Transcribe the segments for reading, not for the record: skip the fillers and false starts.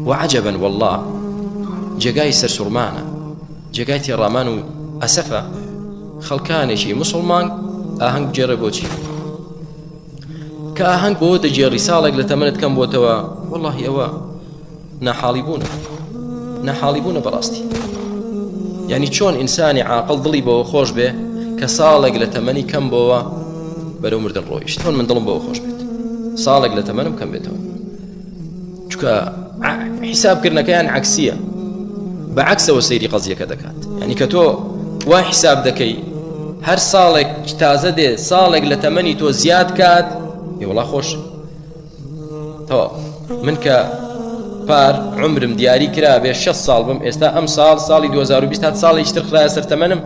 وعجبا والله جێگای سەرسوڕمانە جێگای تێڕامان و ئەسەفە خەڵکانێکی مسلمان ئاهەنگ بگێڕێ بۆچی کە ئاهەنگ بۆ دەگێڕی ساڵێک لە تەمەنت کەم بۆتەوە وەڵاهی ئەوە ناحاڵی بوونە ناحاڵی بوونە بەڕاستی یعنی چۆن ئینسانی عاقڵ دڵی بەوە خۆش بێ کە ساڵێک لە تەمەنی کەم بۆوە بەرەو مردن ڕۆیشت چۆن من دڵم بەوە خۆش بێت ساڵێک لە تەمەنم کەم بێتەوە چونکە حیسابکردنەکەیان عکسیە بە عکسەوە سەیری قەزیەکە دەکات یعنی کە تۆ وا حیساب دەکەی هەر ساڵێک تازە دێ ساڵێک لە تەمەنی تۆ زیاد کات وڵا خۆش تەواو من کە پار عمرم دیاری کرا بێ 6 ساڵ بم ئێستا ئەم ساڵ ساڵی 2020 هات ساڵێکی تر خرایە سەر تەمەنم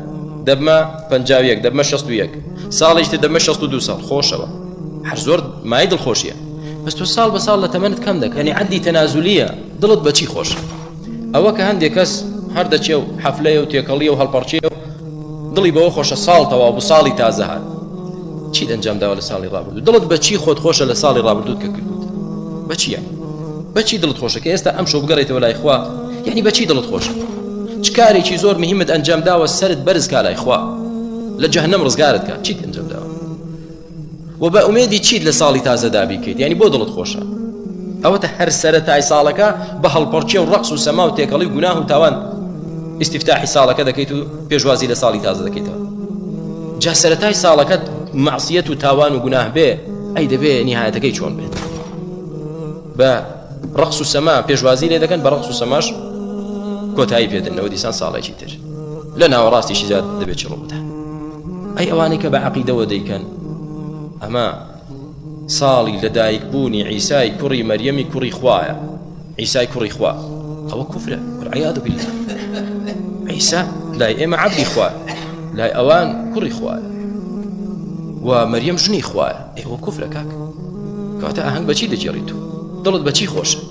دەبمە 51 دەبمە 61 ساڵێکی تر دەبمە 62 ساڵ خۆشەوە هەر زۆر مای دڵخۆشیە بەس تۆ ساڵ بە ساڵ لە تەمەنت کەم دەکەن یعنی عەدی تەنازولیە دڵت بەچی خۆش ئەوە کە هەندێک کەس هەر دەچێ و حەفلەیە و تێکەڵیە و هەڵپەڕکێ و دڵی بەوە خۆشە ساڵ تەواو بوو ساڵی تازە هات چیت ئەنجام داوە لە ساڵی ڕابردوو دڵت بەچی خۆت خۆشە لە ساڵی ڕابردووت کە کردوت بەچی یعنی بەچی دڵت خۆشە کە ئێستا ئەم شەو بگەڕێتەوە لای خوا یعنی بەچی دڵت خۆشە چ کارێکی زۆر مهمت ئەنجام داوە سەرت بەرز کا لای خوا لە جەهەنەم ڕزگارت کا چیت ئەنجام داوە و بە ئومێدی چیت لە ساڵی تازەدا بیکەیت یعنی بۆ دڵت خۆشە ئەوەتە هەر سەرەتای ساڵەکە بە هەڵپەڕکێ و ڕەقس و سەما و تێکەڵی و گوناه و تاوان ئیستیفتاحی ساڵەکە دەکەیت و پێشوازی لە ساڵی تازە دەکەیتەوە جا سەرەتای ساڵەکەت مەعسیەت و تاوان و گوناه بێ ئەی دەبێ نیهایەتەکەی چۆن بێت بە ڕقس و سەما پێشوازی لێ دەکەن بە ڕقس و سەماش کۆتایی پێدنەوە دیسان ساڵێکی تر لە ناوەڕاستیشی زیاد دەبێت چ ڕووبدا ئەی ئەوانەی کە بە عەقیدەوە دەیکەن ئەمە ساڵی لەدایک بوونی عیسای کوڕی مەریەمی کوڕی خوایە عیسای کوڕی خوا ئەوە کوفرە والعیاذ بالله عیسا لای ئێمە عەبدی خوا لای ئەوان کوڕی خوایە و مەریەم ژنی خوایە ئێوە کوفرە کاک کەواتە ئاهەنگ بەچی دەگێڕیت و دڵت بەچی خۆشە؟